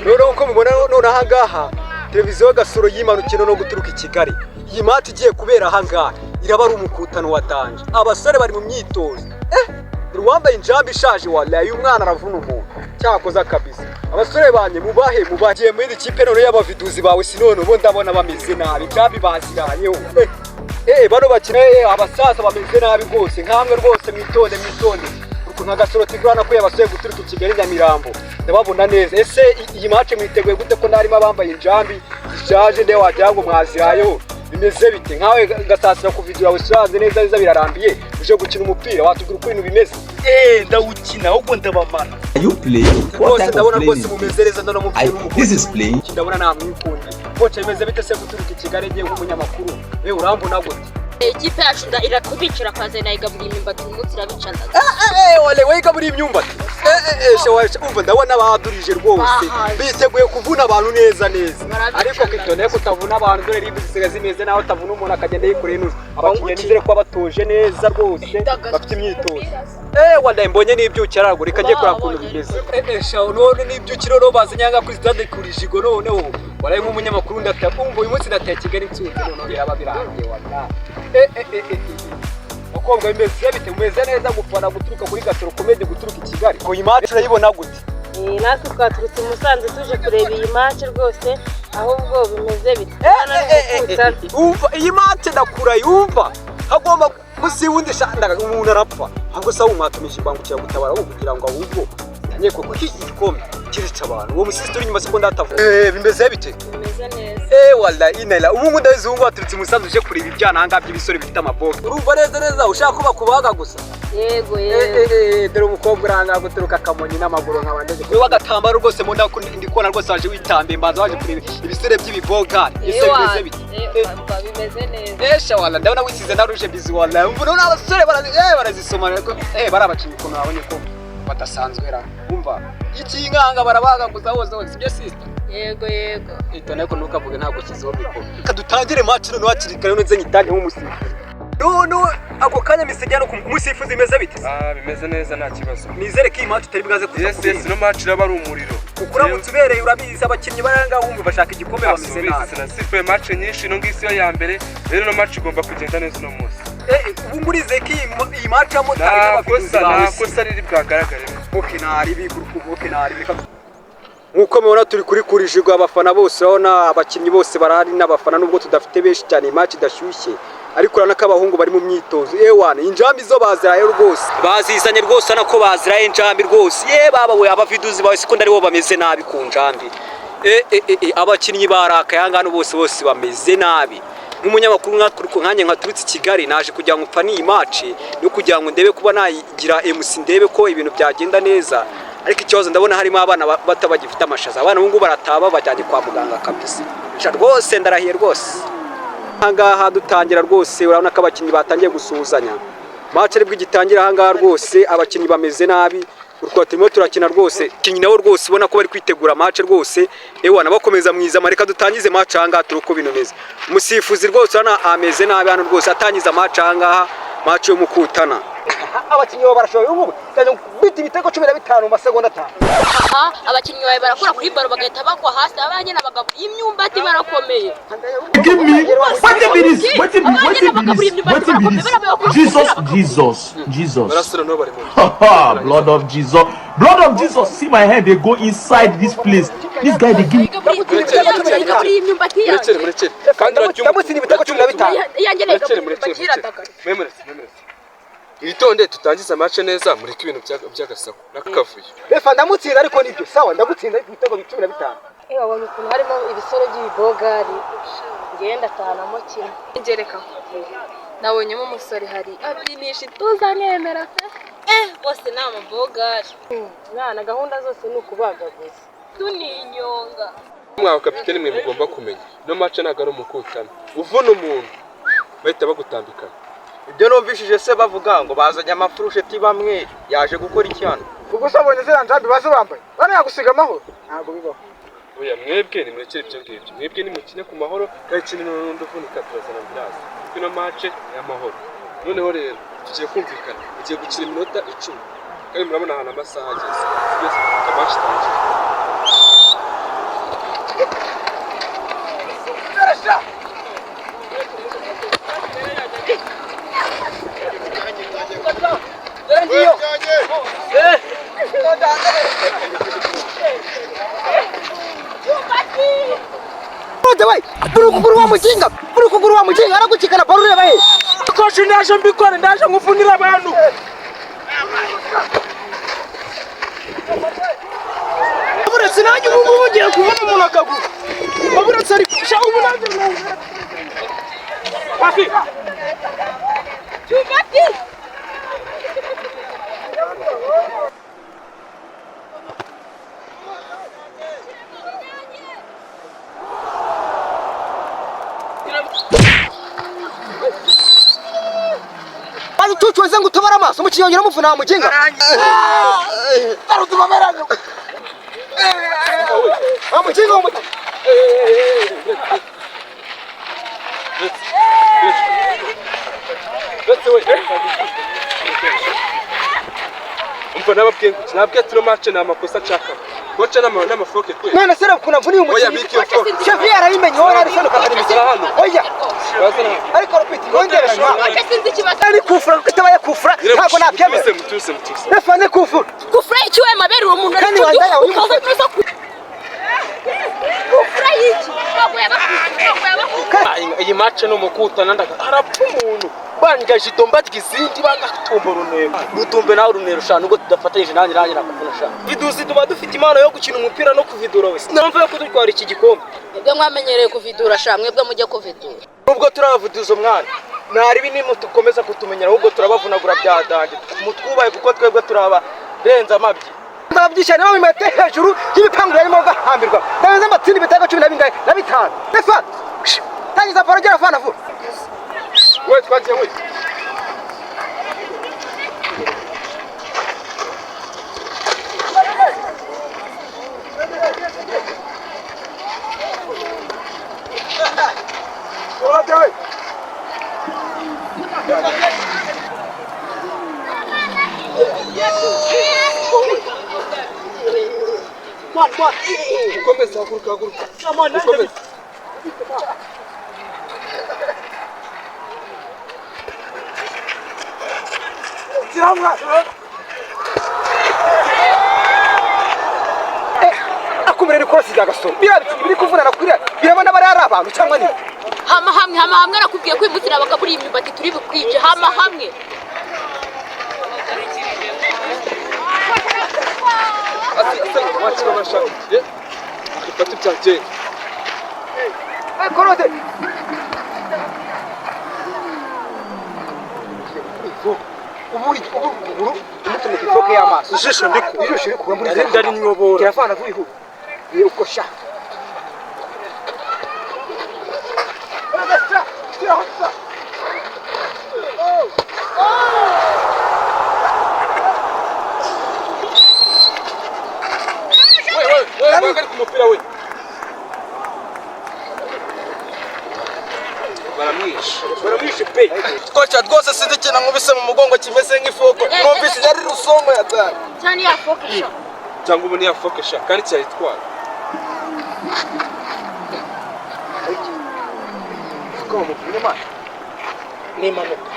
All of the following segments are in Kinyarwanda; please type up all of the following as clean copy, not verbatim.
Noneho uko mubona none aha ngaha, televiziyo Gasoro yimanukiye no guturuka i Kigali. Iyi match igiye kubera aha ngaha iraba ari umukutano wa danger. Abasore bari mu myitozo. Dore uwambaye injambi ishaje, wallahi uyu mwana aravuna umuntu cyakoza kabisa. Abasore banjye mubahe mubagiye muri iri kipe none y'abaviduzi bawe si none ubu ndabona bameze nabi, injambi bazirayeho. Bano bakina, abasaza bameze nabi rwose, nkamwe rwose, mwitonde mwitonde. Ukuntu Agasoro TV urabona ko yabasuye guturuka i Kigali, Nyamirambo, ndababona neza. Ese iyi match mwiteguye gute, ko ndarimo abambaye injambi zishaje, nde wagira ngo mwazirayeho? Bimeze bite? Nkawe Gasasira, ku video yawe usanze neza neza birarambiye, uje gukina umupira, watubwira uko ibintu bimeze? Ndawukina, ahubwo ndabamara. Are you playing? What Rwose type of ndabona playing rwose is mumeze this? neza, ndabona I, mufite. This is playing. Ndabona namwikundiye. Coach, bimeze bite se guturuka i Kigali ngiye nk'umunyamakuru? Urambona gute? Ikipe yacu irakubicira kaze, nayigaburiye imyumbati uyu munsi, irabica ndaga. Wale wiga muri imyumbati. She umva, ndabona badurije rwose. Bahaze. Biteguye kuvuna abantu neza neza. Barabica. Ariko kitone kutavuna abantu, dore ribu zisigaye zimeze naho utavuna umuntu akagenda yikoreye inusu. Abakinnyi nizere ko batoje neza rwose, bafite imyitozo. Wale mbonye n'ibyukira aragura, reka njye kureba ukuntu bimeze. Sha none n'ibyukiro rero bazanye aha kuri stade kuri Jigo. Noneho waraye nk'umunyamakuru, ndata umva uyu munsi ndateye Kigali nsunze, noneho biraba birangiye wallahi. Bakobwa, bimeze bite? Mumeze neza gufana guturuka kuri Gasoro Comedy guturuka i Kigali? Ngo iyi match urayibona gute? Natwe twaturutse i Musanze tuje kureba iyi match rwose. Ahubwo bimeze bite? Umva, iyi match ndakura yumva hagomba gusi wundi shanda umuntu arapfa, ahubwo sawa umwatumisha imbangukiragutabara ahubwo kugira ngo ahubwo nyeko kuko iki gikombe kirica abantu. Uwo musisi uri inyuma siko ndatavuga. Bimeze bite? Bimeze neza. Wallahi inela ubu ngubu ndabizi, ubu ngubu waturutse i Musanze uje kureba ibyana aha ngaha by'ibisore bifite amaboke. Urumva neza neza ushaka ko bakubaga gusa? Yego yego. Dore umukobwa uranga guturuka Kamonyi n'amaguru nkaba ndeze wowe agatambaro rwose mu ndako ndi kubona rwose waje witambiye, mbanza waje kureba ibisore by'ibibogari. Ese bimeze bite? Bimeze neza. Esha wala ndabona wisize na rouge bizi, wala mbona n'abasore barazisoma ariko bari abakinnyi ukuntu babonye ko badasanzwe ra. Umva iki nkanga barabaga gusa hose hose, sibyo sister? Yego yego. Itone ko ntukavuge, ntabwo ushyizeho mikoro. Reka dutangire match none hakiri kare, none nze nyitange nk'umusifuzi. None ako kanya misejya no umusifuzi, bimeze bite? Ah, bimeze neza, nta kibazo. Nizere ko iyi match utari bwaze kuza Yes, kubera. no match iraba ari umuriro. Kuko uramutse ubereye, urabizi abakinnyi baranga wumva bashaka igikombe, bameze Asubizi nabi. Sinasifuye match nyinshi, ino ngisi yo ya mbere. Rero no match igomba kugenda neza uno munsi. Ubu ngurizeye ko iyi match ya motari Nta n'abafifuzi kosa, bawe nta kosa riri bwagaragaremo. Okay, nari biguruka. Okay, nari reka. Nkuko mubona turi kuri Kurijigo, abafana bose urabona abakinnyi bose barahari n'abafana, nubwo tudafite benshi cyane, match idashyushye, ariko urabona ko abahungu bari mu myitozo. Ewana injambi zo baziraye rwose, bazizanye rwose, urabona ko baziraye injambi rwose. Ye baba we, abaviduzi bawe siko ndari bo bameze nabi ku njambi. Abakinnyi barakaye aha ngaha bose bose bameze nabi. Nk'umunyamakuru nkanjye nkaturutse i Kigali, naje kugira ngo mfane iyi match no kugira ngo ndebe kuba nayigira MC, ndebe ko ibintu byagenda neza. Ariko ikibazo ndabona harimo abana bato bagifite amashaza. Abana ubu ngubu barataba bajyanye kwa muganga kabisa. Sha rwose ndarahiye rwose. Aha ngaha dutangira rwose, urabona ko abakinnyi batangiye gusuhuzanya. Match aribwo igitangira aha ngaha rwose, abakinnyi bameze nabi. Urwo turimo turakina rwose, abakinnyi nabo rwose ubona ko bari kwitegura match rwose. Ewana bakomeza mwiza, reka dutangize match aha ngaha turi uko bino bimeze. Umusifuzi rwose urabona ameze nabi hano rwose, atangiza match aha ngaha, match yo mukutana. Abakinnyi babo barashoboye, ubu bita ibitego 15 mu masegonda 5. Aha abakinnyi bawe barakora kuri baro bagahita bagwa hasi. Abanye n'abagabo imyumbati barakomeye. Give me wetin be this? Wetin be wetin be this? Wetin be this? Jesus, Jesus, Jesus. Barasore nabo bari mu Blood of Jesus. Blood of Jesus. See my hand, they go inside this place. This guy, they give me. Nayigaburiye imyumbati Murekere, yanjye. murekere. Kandi uracyumva. Ndamutsinda ibitego 15. Iyanjye Murekere, nayigaburiye murekere, imyumbati murekere. iradagaye. Mwemeretse, mwemeretse. Witonde tutangize match neza, mureke ibintu by'agasaku n'akavuyo. Refa, ndamutsinda ariko nibyo sawa, ndagutsinda ariko ibitego 15. Wabonye ukuntu harimo ibisore by'ibibogari, ngenda atahanamo kimwe. Ngereka nkubwire, nabonyemo umusore hari abyinisha ituza nkemera pe. Bose ni amabogari. Mwana, gahunda zose ni ukubagaguza. Tuninyonga. Mwawe kapiteni, mwe mugomba kumenya no match ntabwo ari umukutano uvuna umuntu bahita bagutambikana. Ibyo numvishije se bavuga ngo bazanye amafurusheti, bamwe yaje gukora iki hano? Ubwo se wabonye ziriya njambi baza bambaye bariya gusiga amahoro? Ntabwo bibaho. Oya, mwebwe nimurekere ibyo ngibyo, mwebwe nimukine ku mahoro, kandi ikindi n'undi uvunika turazana ambulance, kuko ino match ni iy'amahoro. Noneho rero tugiye kumvikana, tugiye gukina iminota 10, kandi murabona ahantu amasaha ageze, sibyo se? Match itangiye. we, buri ukuguru wa muginga, buri ukuguru wa muginga aragucikana baro ureba he. Koci, ndaje mbikore, ndaje nkuvunira abantu. Buretse nanjye ubu ngubu ngiye kubona umuntu akaguru. Buretse ariko sha ubu nanjye. Pasi. Cyubati. Maze ucucuze ngo utobore amaso umukinnyi wongera umuvuna wa muginga. Wa muginga wa muginga. Uretse we. Umva, nababwiye ngo nabwiye tuno match ni amakosa nshaka. Koca n'amafoke kwe. None se reba ukuntu avuniye Oya, umukinnyi. bika iyo foke. Xavier yarabimenye, wowe nari sano kakari Zara hano. Oya, Bazana hano. ariko rupiti yongera nyuma. Koca, sinzi ikibazo. Ari kufura kuko itabaye kufura ntabwo nabyemera. Mutuse, mutuse, mutuse. Refa ni kufura. Kufura iki we mabere uwo muntu? Kandi wandaya uyu ukaza neza kufura y'iki? Ntabwo yabakuze, ntabwo yabakuze. Iyi match ni umukutana, ndaga harapfa umuntu bangaje idomba ry'izindi bagatumba urunero rutumbe nawe urunero shana ubwo tudafatanyije nanjye nakuvuna shana. Viduzi tuba dufite impano yo gukina umupira no kuvidura wese namva yo kudutwara iki gikombe. Mwebwe mwamenyereye kuvidura sha, mwebwe mujye kuvidura. Nubwo turabavuduza umwana ntari binini, tukomeza kutumenyera, ahubwo turabavunagura byadange mutwubahe kuko twebwe turabarenza amabyi. Ndabyishyira niba bimete hejuru y'ibipangu yarimo gahambirwa. Ndabize amatsinda ibitego cumi na bingahe na bitanu. Refa, tangiza baro gera fana vuba. We twagiye we. Ukomeze, haguruka, haguruka. Ukomeze. Akumira rikosi rya gasoro. Biriya bikinnyi biri kuvunana kuriya birabona bari ari abantu cyangwa ni. Hama hamwe, hama hamwe, nakubwiye ko uyu munsi nabagaburiye imyumbati turi bukwice. Hama hamwe. Ase ase match bashaka. Ye. Dufate ibyagenga. Eh, Korode. Ubu ukuguru umucomeka ifoke y'amaso. Ijisho ndikura. Ijisho rikura muri Ndarinyobora. Kirafana vuba ihuye. Ye uko sha. We we we, hagarika umupira we. Baramwishe. Baramwishe pe. Koca, rwose sinzi ikintu nkubise mu mugongo kimeze nk'ifoko, numvise yari rusongo yatari. Cyane ya foke sha. Cyangwa ubu niyafoke sha kandi cyayitwara. Ko muvunye mana. Ni impanuka.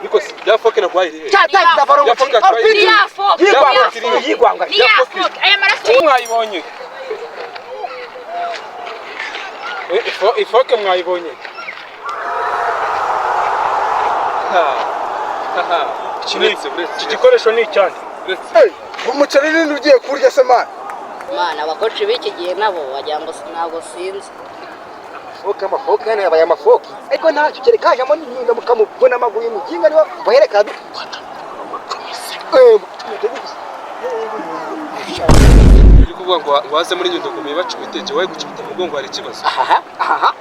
Niko si ya foke naguhaye iri he? Cyatangiza baro Ya foke yatwaye Ni iri he? ya foke. Ni ya Yigwanga, foke. yigwanga. Ni ya foke. Aya maraso. Mwayibonye. Ifoke mwayibonye. Ha. Ha. Iki gikoresho ni icyande. Umuceri nini ugiye kurya se mana? Mana, abakoci b'iki gihe nabo wagira ngo ntabwo sinzi. Foke amafoke hano yabaye amafoke. Ariko ntacyo kereka hajamo n'inyundo mukamubona amaguru y'umuginga niba bahereka du. Eh, Uri kuvuga ngo waze muri Nyundo ngo bacumite, wowe gucumita mu mugongo hari ikibazo. aha aha.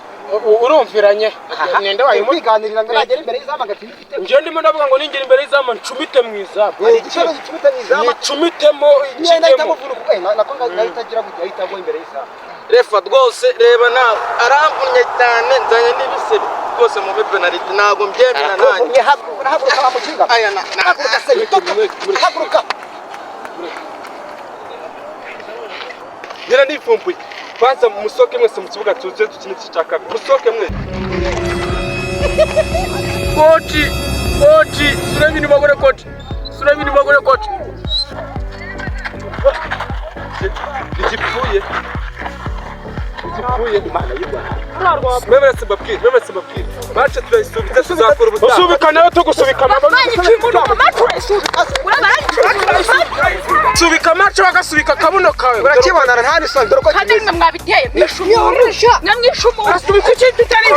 Urumviranye ninde wayimu Kwiganirira ngo nagera imbere y'izamu agatsinda igitego. Njye ndimo ndavuga ngo ningira imbere y'izamu ncumite mu izamu. Igitego gicumita mu izamu. Nicumitemo. Niyo nahita ikijyemo. amuvuna ukuboko, nako ngahita agira gutya ahita agwa imbere y'izamu. Refa, rwose reba nawe aramvunnye cyane, nzanye n'ibisebe rwose muri penaliti ntabwo mbyemera nanjye. Arakuvunye, haguruka, haguruka wa muginga. Aya na Haguruka se, haguruka. Nyina nivumbuye. Kwanza musoke mwese mu kibuga tuze dukine igice cya kabiri. Musoke mwese. Koci, koci, sura ibintu bagore koci, sura ibintu bagore koci. Igipfuye. wapfuye. Mwemeretse mbabwire, mwemeretse mbabwire. Match turayisubitse, tuzakora ubutaha. Usubika nawe tugusubika amaboko. Subika match, bagasubika akabuno kawe. Urakibonana nta n'isoni, dore uko Kandi kimeze. mwe mwabiteye, mwishe umuntu, mwe mwishe umuntu. Asubika ikintu utari.